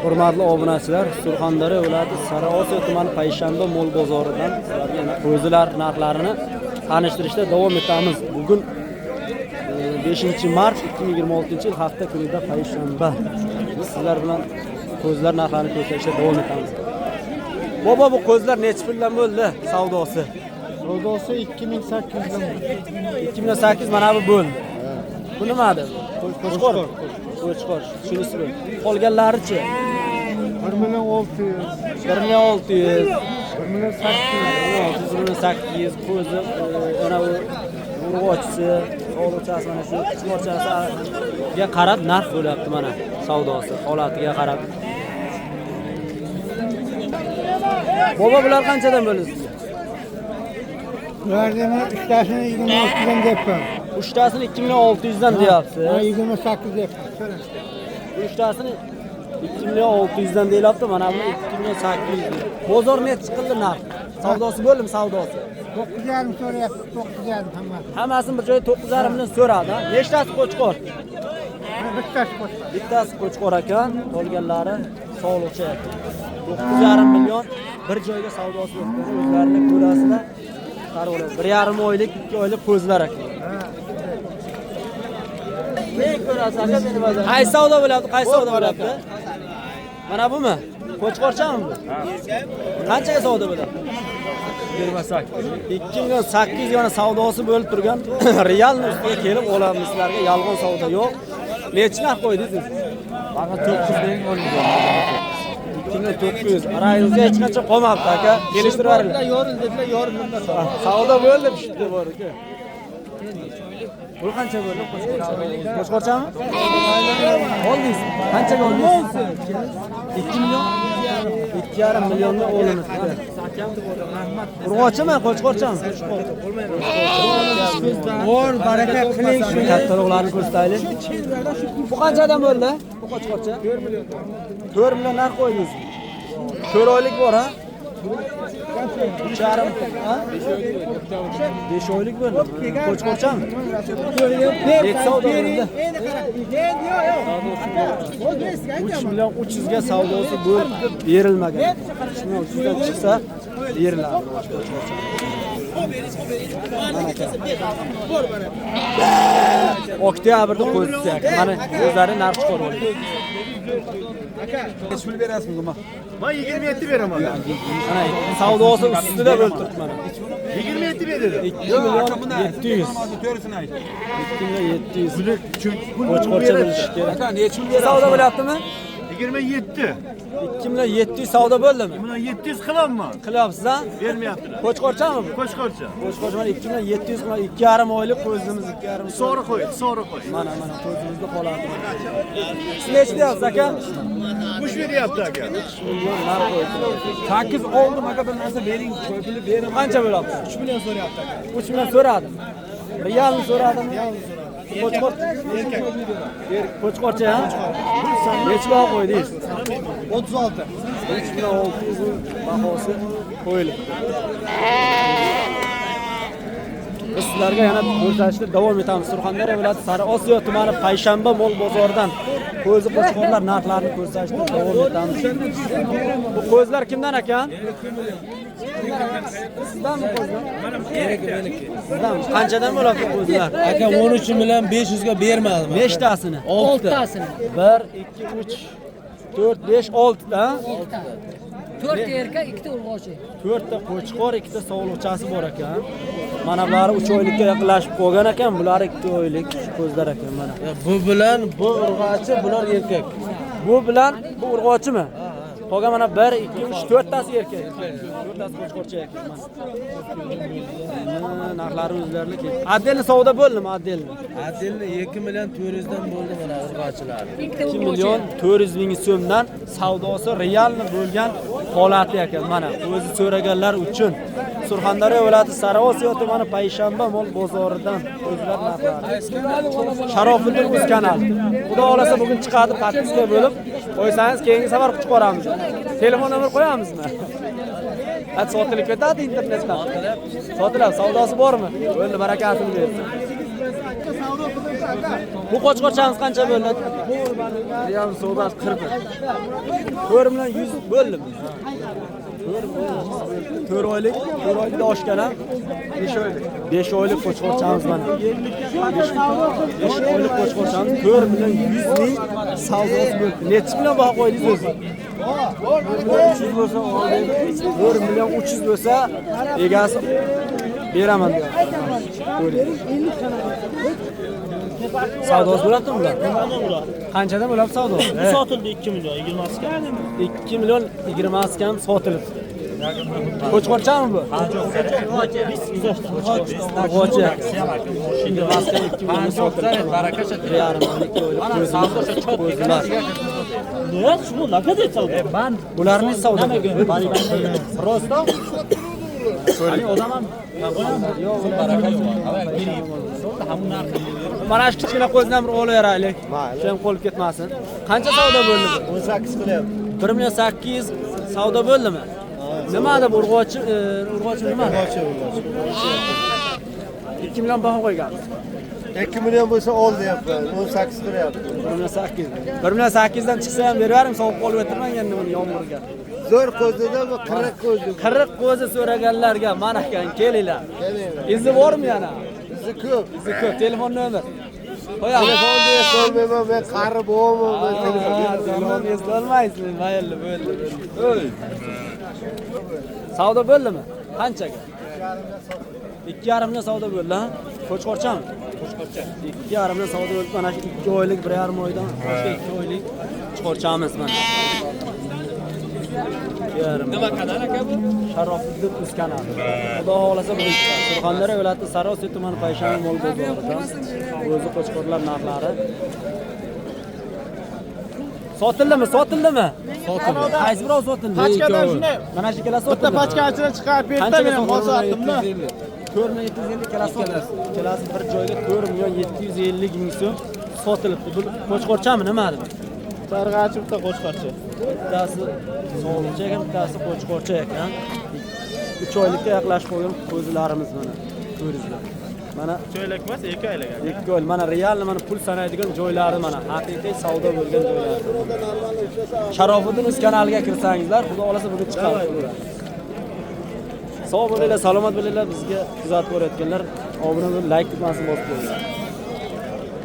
Hurmatli obunachilar, Surxondaryo viloyati Sariosiyo tumani Payshanba mol bozoridan sizlarga yana qo'zilar narxlarini tanishtirishda davom etamiz. Bugun 5 mart 2026-yil hafta kunida payshanba. Biz sizlar bilan qo'zilar narxlarini ko'rsatishda davom etamiz. Bobo, bu qo'zilar necha puldan bo'ldi savdosi? Savdosi 2800 dan. 2008 mana bu bo'ldi. Bu nima edi? Qo'chqor. Qo'chqor. Shunisi bu. Qolganlarichi? 1 million 600, 1 million 600, 1 million 800. 1 million 800 qo'zi, ana bu urg'ochisi, sovliqchasi, mana shu qo'chqorchasiga qarab narx bo'lyapti mana savdosi, holatiga qarab. Bobo, bular qanchadan bo'ldi sizga? Bularni uchtasini 26 dan deyapman. Uchtasini 2 million 600 dan deyapsiz. Ha, 28 deyapman. So'ra. Uchtasini 2 million 600 dan deyilyapti, mana bu 2 million 800. Bozor nechi qildi narx? Savdosi bo'ldimi savdosi? 9,5 so'rayapti, 9,5 hammasi. Hammasini bir joyda 9,5 million so'radi. Nechtasi qo'chqor? Bittasi qo'shma. Bittasi qo'chqor ekan, qolganlari sog'liqcha ekan. 9,5 million bir joyga savdosi yo'q. O'zlarini ko'rasizlar. Qarab oladi. 1,5 oylik, 2 oylik qo'zilar ekan. Qaysi savdo bo'lyapti? Qaysi savdo bo'lyapti? Mana bumi? Qo'chqorchami bu? Qanchaga savdo bo'lyapti? 2 million 800 yana savdosi bo'lib turgan realni ustiga kelib olamiz sizlarga, yolg'on savdo yo'q. Nechi narx qo'ydingiz? Bana 9 bering o'ldi. 2 million 900. Arangizga hech qancha qolmabdi aka. Kelishtirib beringlar. Yorildi dedilar, yorildi. Savdo bo'ldi, pishibdi bor aka. Bu qancha bo'ldi? Qo'chqorchami? Oldingiz. Qanchaga oldingiz? 2 million 2,5 milliondan olinibdi. Urg'ochimi, qo'chqorchami? Bor, baraka qiling shuni. Kattaroqlarni ko'rsataylik. Bu qanchadan bo'ldi? Bu qo'chqorcha? 4 million. 4 million narx qo'ydingiz. 4 oylik bor, ha? 3,5, ha? 5 oylik bo'ldi. Qo'chqorchami? Necha savdo bo'ldi? 3 million 300 ga savdosi bo'lib berilmagan. 3 million 300 dan chiqsa beriladi. Oktyabrda qo'zisi ekan. Mana o'zlari narx chiqarib oldi. Necha pul berasizmi buni? Men 27 beraman. Mana savdosi ustida bo'lib turibdi mana. 27 ber dedi. 2 million 700. To'g'risini ayt. 2 million 700. Qo'chqorcha bo'lishi kerak. Aka, necha pul berasiz? Savdo bo'lyaptimi? 27. 2 million 700 savdo bo'ldimi? Buni 700 qilamman. Qilyapsiz, ha? Bermayaptilar. Qo'chqorchami bu? Qo'chqorcha. Qo'chqorcha mana 2 million 700 qilib 2,5 oylik qo'zimiz 2,5. So'ri qo'y, so'ri qo'y. Mana mana qo'zimizni holati. Siz necha deyapsiz aka? 3 beryapti aka. 3 million narx qo'yibdi. 8 oldim aka, bir narsa bering, choy puli beraman. Qancha bo'lyapti? 3 million so'rayapti aka. 3 million so'radim. Realni so'radimi? Qo'chqor. Erkak. Qo'chqorcha, ha? Necha baho qo'ydingiz? 36. 3 million 600 bahosi qo'yilibdi. Biz sizlarga yana ko'rsatishda davom etamiz. Surxondaryo viloyati Sariosiyo tumani Payshanba mol bozoridan qo'zi qo'chqorlar narxlarini ko'rsatishda davom etamiz. Bu qo'zilar kimdan ekan? Sizdanmi qo'zilar? Meniki, meniki. Sizdanmi? Qanchadan bo'ladi qo'zilar? Aka 13 million 500 ga bermadim. Nechtasini? 6. 1 2 3 4 5 6 ta. 4 ta erkak, 2 ta urg'ochi. 4 ta qo'chqor, 2 ta sovliqchasi bor ekan. Mana bulari 3 oylikka yaqinlashib qolgan ekan, bular 2 oylik qo'zlar ekan mana. Bu bilan bu urg'ochi, bular erkak. Bu bilan bu urg'ochimi? Qolgan mana 1 2 3 4 tasi erkak. 4 tasi qo'chqorcha ekan mana. Narxlari o'zlariga. Отдельно savdo bo'ldimi, отдельно? Отдельно 2 million 400 dan bo'ldi mana urg'ochilar. 2 million 400 ming so'mdan savdosi realni bo'lgan holati ekan mana o'zi so'raganlar uchun. Surxondaryo viloyati Sariosiyo tumani Payshanba mol bozoridan o'zlar narxlari. Sharofiddin o'z kanali. Xudo xolasa bugun chiqadi, podpiska bo'lib qo'ysangiz keyingi safar chiqaramiz. Telefon nomer qo'yamizmi? Ha, sotilib ketadi internetdan. Sotiladi, savdosi bormi? Bo'ldi, barakasini bersin. Bu qo'chqorchamiz qancha bo'ldi? Real savdosi 40. 4 million 100 bo'ldimi? 4 oylik, 4 oylikda oshgan ham 5 oylik. 5 oylik qo'chqorchamiz mana. 5 oylik qo'chqorchamiz 4 million 100 ming savdosi bo'ldi. Necha million baho qo'ydingiz o'zi? 300 bo'lsa oldim. 4 million 300 bo'lsa egasi beraman deyapti. Savdosi bo'ladimi bular? Qanchadan bo'ladi savdo? Sotildi 2 million 20 kam. 2 million 20 kam sotilibdi. Qo'chqorchami bu? Qo'chqorcha. 2 million sotilibdi. Baraka. Ne? Şu ne kadar savdo? Ben bularni savdo. Просто hani o zaman Mana shu kichkina qo'zni ham bir olaveraylik. Shu ham qo'lib ketmasin. Qancha savdo bo'ldi? 18 qilyapti. 1 million 800 savdo bo'ldimi? Nima deb urg'ochi, urg'ochi nima? Urg'ochi. 2 million baho qo'yganmiz. 2 million bo'lsa ol deyapman. 18 qilyapti. 1 million 800. 1 million 800 dan chiqsa ham beraverim, sovuq qolib o'tirmang endi buni yomg'irga. Zo'r qo'zida bu 40 qo'zi. 40 qo'zi so'raganlarga mana ekan, kelinglar. Kelinglar. Izi bormi yana? Izi ko'p. Izi ko'p. Telefon nomer. Qo'yamiz. Telefonni eslolmayman, men qari bo'laman, men telefonni eslolmaysizmi? Mayli, bo'ldi, bo'ldi. Savdo bo'ldimi? Qanchaga? 2,5 million savdo bo'ldi, ha? Qo'chqorchami? Qo'chqorcha. 2,5 million savdo bo'ldi. Mana shu 2 oylik, 1,5 oydan boshqa 2 oylik qo'chqorchamiz mana. Nima kanal aka bu? Sharofiddin o'z kanali. Xudo xohlasa bu Surxondaryo viloyati Sariosiyo tumani Payshanba mol bozorida o'zi qo'chqorlar narxlari. Sotildimi? Sotildimi? Sotildi. Qaysi birov sotildi? Pachkadan shunday. Mana shu ikkalasi sotildi. Bitta pachka ichida chiqarib berdi, men ham hozir sotdimda. 4 million 750 ikkalasi sotildi. Ikkalasi bir joyga 4 million 750 ming so'm sotilibdi. Bu qo'chqorchami nima bu? Sarg'achi bitta qo'chqorcha. Bittasi sovuncha ekan, bittasi qo'chqorcha ekan. 3 oylikka yaqinlashib qolgan qo'zilarimiz mana ko'ringizlar. Mana 3 oylik emas, 2 oylik aka. 2 oy. Mana real mana pul sanaydigan joylari mana haqiqiy savdo bo'lgan joylari. Sharofiddin o'z kanaliga kirsangizlar, Xudo xolasa bugun chiqadi. Sog' bo'linglar, salomat bo'linglar, bizga kuzatib borayotganlar obuna bo'lib, like tugmasini bosib qo'yinglar.